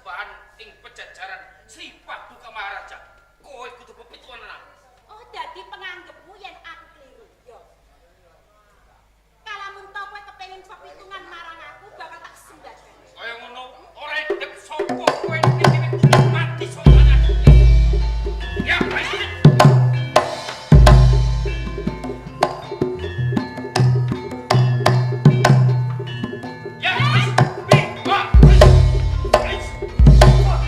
sesembahan ing Pejajaran Sri Paduka Maharaja. Kowe kudu pepitungan aku. Oh, dadi penganggepmu yen aku kliru. Yo. Kalamun to kowe kepengin pepitungan marang aku bakal tak sembadani. Kaya ngono ora edek sapa kowe iki mati sowan aku. Ya, ayo. Ya, bi, wa, wis. Wah.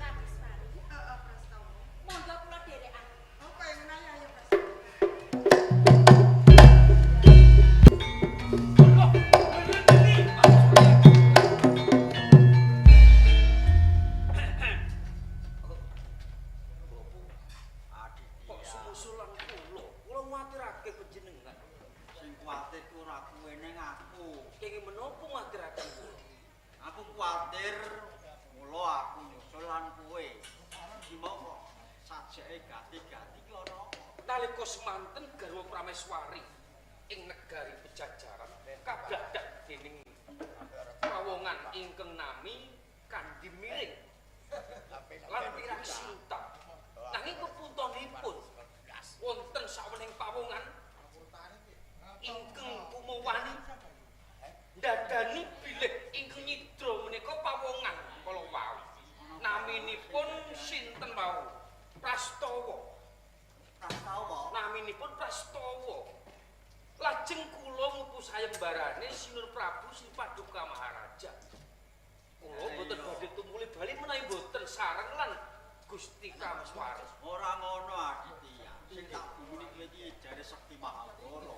Prameswari, Heeh, Prastawa. monggo kula dherekaken. Oh, kaya ngono ayo ayo Prastawa. Kok sumusulan kula, kula nguwatirake panjenengan. Sing kuwatir ku ora kowe ning aku. Kenging menapa nguwatiraken kula? Aku kuwatir mula aku nyusul lan kowe. Iki mau kok sajeke gati-gati ki ana apa? Nalika semanten garwa Prameswari ing negari Pejajaran kabladak dening pawongan ingkang nami Kandi Miring lan Pirang Sinta. Nanging kepuntonipun wonten sawening pawongan ingkang kumawani ndadani bilih ingkang nyidra menika pawongan kala wau. Naminipun sinten wau? Prastawa. Prastawa. Naminipun Prastawa. Lajeng kula ngupu sayembarane Sinun Prabu Sri Paduka Maharaja. Kula mboten badhe tumuli bali menawi mboten sareng lan Gusti Prameswari. Ora ngono Aditya. Sing tak bumuni kowe iki jare Sekti Mahabara.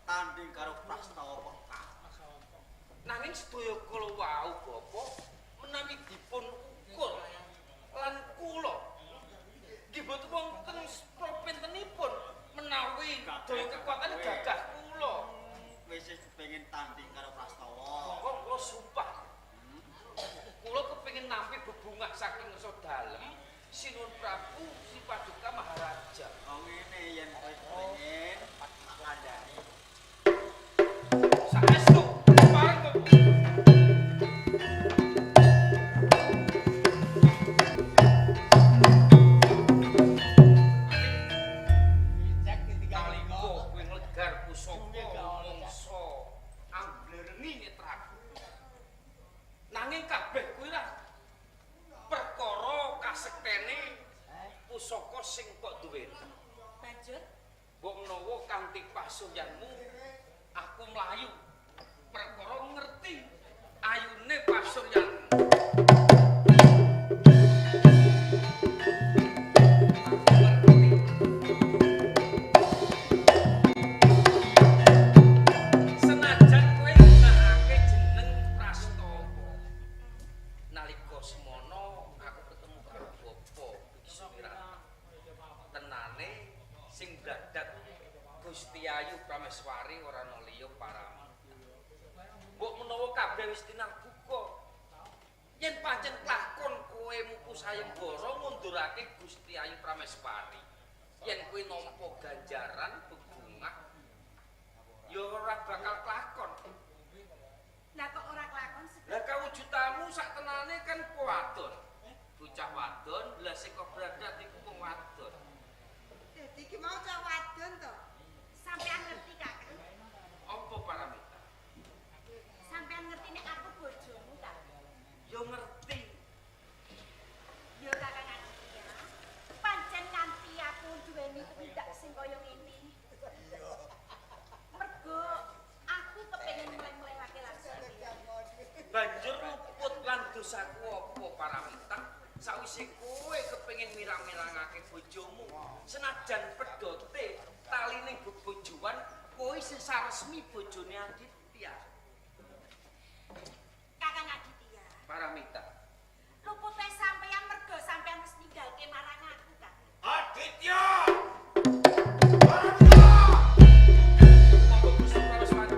Tanding karo Prastawa Pekak. Nanging sedaya kala wau Bapak menawi dipun ukur lan kula nggih mboten wonten propentenipun menawi daya kekuatan gagah kula. Wis kepengin tanding karo Prastawa. Monggo kula sumpah. Kula kepengin nampi bebungah saking ngersa dalem Sinuwun Prabu Sri Paduka Maharaja. Oh ngene yen kowe kepengin tak kandhani. Saestu pareng Bapak. Nalika kowe nglegar pusaka mangsa amblerengi netraku. Nanging kabeh kuwi lah perkara kasektene pusaka sing kok duweni. Banjur Mbok menawa kanthi pasuryanmu aku mlayu perkara ngerti ayune pasuryanmu. Aku ngerti. Senajan kowe nggunakake jeneng Prastawa. Nalika semono aku ketemu karo Bapak Biksu Wirata. Tenane sing bladak Gusti Ayu Prameswari ora ana liya Paramita. Mbok menawa kabeh wis tinarbuka. Yen pancen klakon kowe mupu sayembara ngundurake Gusti Ayu Prameswari. Yen kowe nampa ganjaran bebungah ya ora bakal klakon. Lah kok ora kelakon sih? Lah kawujudanmu sak tenane kan wadon. Bocah wadon, lah sing kok bradat iku wong wadon. Dadi iki mau cah wadon to. Sampean ngerti Kakang? Apa Paramita? Sampean ngerti nek aku bojomu ta? Ya ngerti. Ya Kakang Aditya. Pancen nganti aku duweni tumindak sing kaya ngene. Mergo aku kepengin mleh-mlehake lan sampeyan. Banjur luput lan dosaku apa Paramita? Sawise kowe kepengin mirang-mirangake bojomu, senajan pedote taline bebojoan, kowe sing saresmi bojone Aditya. Kakang Aditya. Paramita. Lupute sampeyan mergo sampeyan wis ninggalke marang aku, Kang. Aditya! Monggo Gusti Prameswari.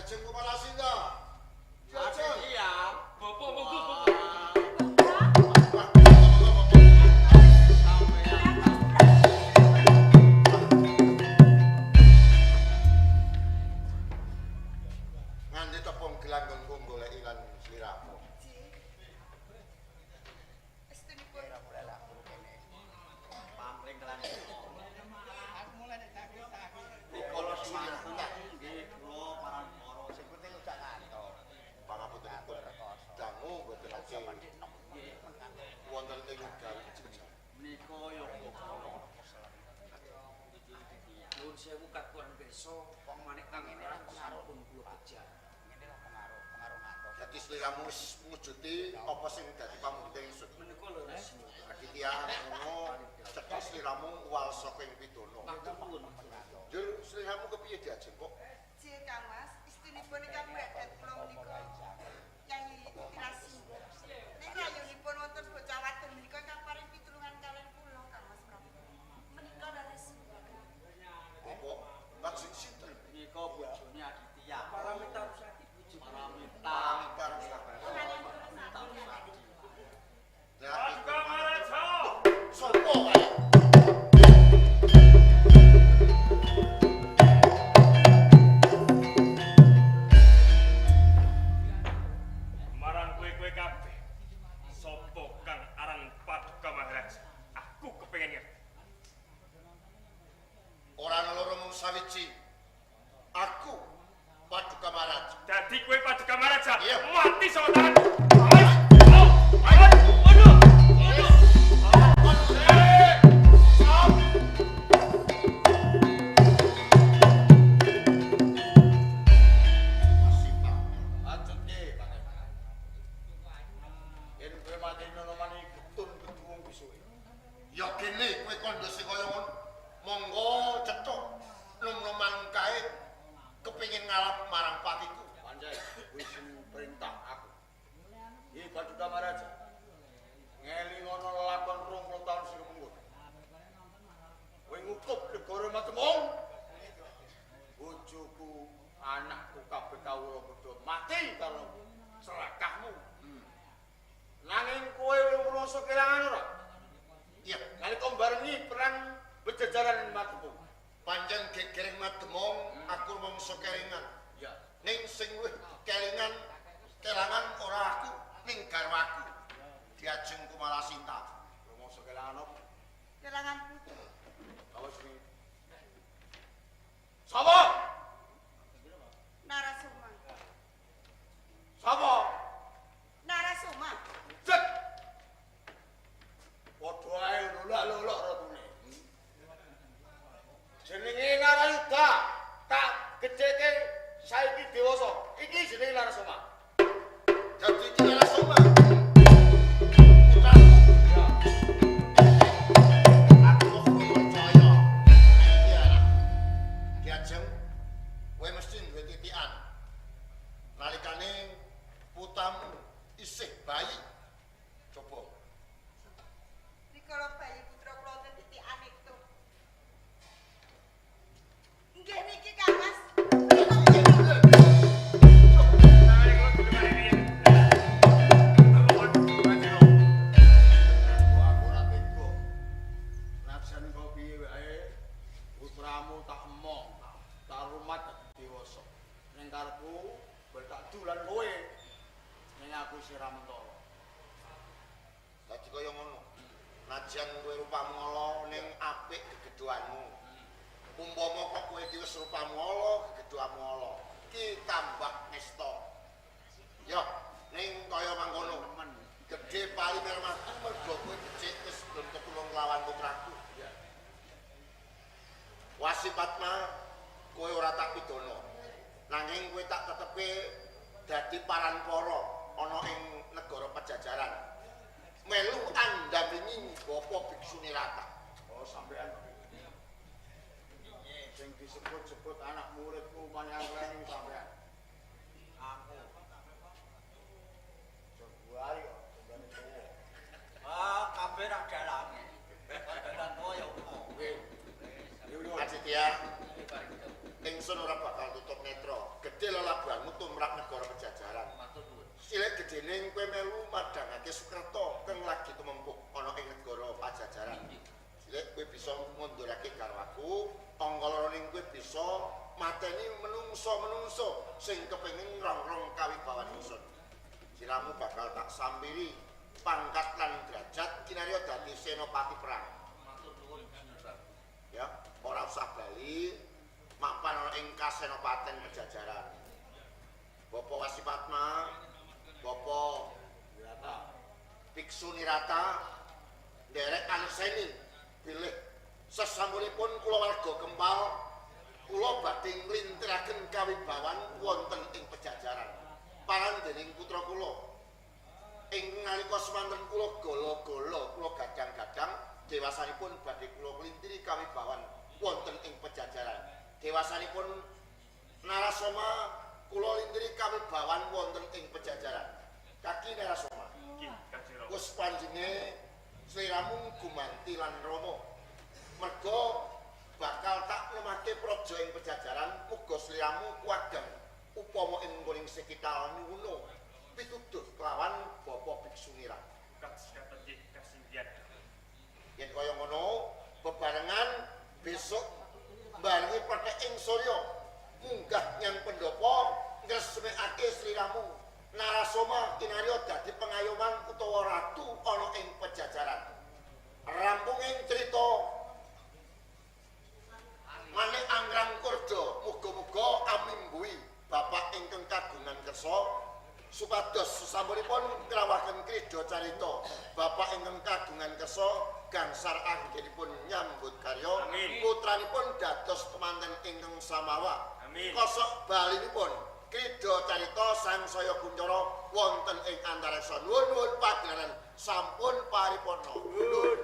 Diajeng Kumalasinta. Diajeng. Iya. Bapak monggo, Bapak. Wah, monggo, monggo. Sampeyan. Nganti tepung gelanggon goleki lan sliramu. Estunipun Pamring kelan. Rikala semanten nggih kula paran para sing penting ujak ngantor. Pangapuntenipun dangu boten ake wonten ing gawe jejak. Menika yoga kula. Nuwun sewu kakuan pirsa manik kang sampun kula kejar. Dadi sliramu wis mujudi apa sing dadi pamundhute ingsun. Menika leres. Aditya ngono cetha sliramu wal saka ing pidana. Matur nuwun. Njur sliramu kepiye diajeng kok? J Kang Mas, istunipun ingkang mredhet kula menika Kyai Tirasi. Ning rayunipun wonten bocah wadon menika ingkang paring pitulungan kaliyan kula Kang Mas Prabu. Menika leres. Apa? Lajeng sinten? Menika bojone Aditya. Paramita Rusadi bojo. Paramita. Paramita Rusadi. Lah Paduka Maharaja. sapa kae? Marang kowe-kowe kabeh. Sapa kang aran Paduka Maharaja? Aku kepengin ngerti. Ora ana loro mung sawiji. Aku Paduka Maharaja. Dadi kowe Paduka Maharaja Iya. mati saka tangan. Oh, ayo, waduh. Wasipa. Lanjutke, Pangeran. Yen kowe mati nonomane getun keduwung pisuke. Ya kene kowe kandha sing kaya ngono. Monggo cethuk nom-noman kae kepengin ngalap marang patiku. Pancen kuwi sing perintah aku. Iki Paduka Maharaja. Ngelingono lelakon 20 taun sing kepungkur. Kowe ngukup negara Matemong. Bojoku, anakku kabeh kawula padha mati karo serakahmu. Nanging kowe ngrasa kelangan ora? Iya, Nalika barengi perang bejajaran Matemong. pancen gegering Mademong aku mangsa kelingan. Ya. Ning sing luwih kelingan kelangan ora aku ning garwaku. Diajeng Kumalasinta. Rumangsa kelangan apa? Kelangan putu. Apa jenenge? Sapa? Narasoma. Sapa? Narasoma. Cek. Padha ae lolak-lolok rotune. Jenenge Narayuda, tak geceke saiki dewasa. Iki jenenge Narasoma. Dadi iki Narasoma. Putraku. Ya. Aku kok percaya. Iki anak. Diajeng kowe mesti duwe titikan. Nalikane putamu isih bayi. Coba. Rikala bayi putra kula wonten titikane itu. Nggih niki Kang Mas. Wah, aku ora tega. Najan kok piye wae, putramu tak emong, tak rumat dadi dewasa. Ning karepku bel tak dulan kowe. Ning aku isih ra mentala. Dadi kaya ngono. Najan kowe rupamu ala ning apik gegedhuanmu. Umpama kok kowe iki wis rupamu ala, gegedhuanmu ala, ki tambah nesta. Yo, ning kaya mangkono. Gedhe palimermatu mergo kowe becik wis gelem ketulung lawan putraku. Wasipatma kowe ora tak pidana. Nanging kowe tak tetepe dadi paranpara ana ing negara Pajajaran. Melu andampingi Bapak Biksu Nirata. Oh, sampean. Sing disebut-sebut anak muridku manyang rene sampean. Aku. Jabuari kok jembane tuwa. Ah, kabeh ra dalange. Dalan tuwa ya opo. Nggih. Yo yo. Aditya, ingsun ora bakal tutup netra. Gedhe lelabuhanmu. Dening kowe melu madhangake Sukerta kang lagi tumempuh ana ing negara Pajajaran. Cilik kowe bisa ngundurake garwaku, angka loro ning kowe bisa mateni menungso-menungso sing kepengin ngrong-rong kawibawan ingsun. Siramu bakal tak sampiri pangkat lan derajat kinarya dadi senopati perang. Matur nuwun Sinur Prabu. Ya, ora usah bali mapan ana ing kasenopaten Pajajaran. Bapak Wasipatma, Bapak Nirata. Biksu Nirata nderek anekseni bilih sesampunipun kulawarga Kempal kula badhe nglintiraken kawibawan wonten ing Pajajaran. Parandening putra kula ing nalika semanten kula gala-gala kula gadang-gadang dewasanipun badhe kula nglintiri kawibawan wonten ing Pajajaran. Dewasanipun Narasoma kula lintiri kawibawan wonten ing Pajajaran. Kaki Narasoma. Nggih, Kanjeng Rama. Wis panjenge sliramu gumanti lan Rama. Merga bakal tak lemake praja ing Pajajaran, muga sliramu kuwagem upama ing nggoning sekitar nyuwuna pituduh kelawan Bapak Biksu Nira. Kados katon nggih kasinggihan. Yen kaya ngono, bebarengan besok barengi pethek ing surya munggah nyang pendopo ngresmekake sliramu. Narasoma kinarya dadi pengayoman utawa ratu ana ing Pajajaran. Rampunging crita Manik Anggrang Kurda, muga-muga amimbuhi bapak ingkang kagungan kersa supados sesampunipun ngrawaken krida carita bapak ingkang kagungan kersa gangsar anggenipun nyambut karya Amin. putranipun dados temanten ingkang samawa. Amin. Kosok balinipun krida carita sangsaya kuncara wonten ing antareksa. Nuwun-nuwun pagelaran sampun paripurna. Nuwun.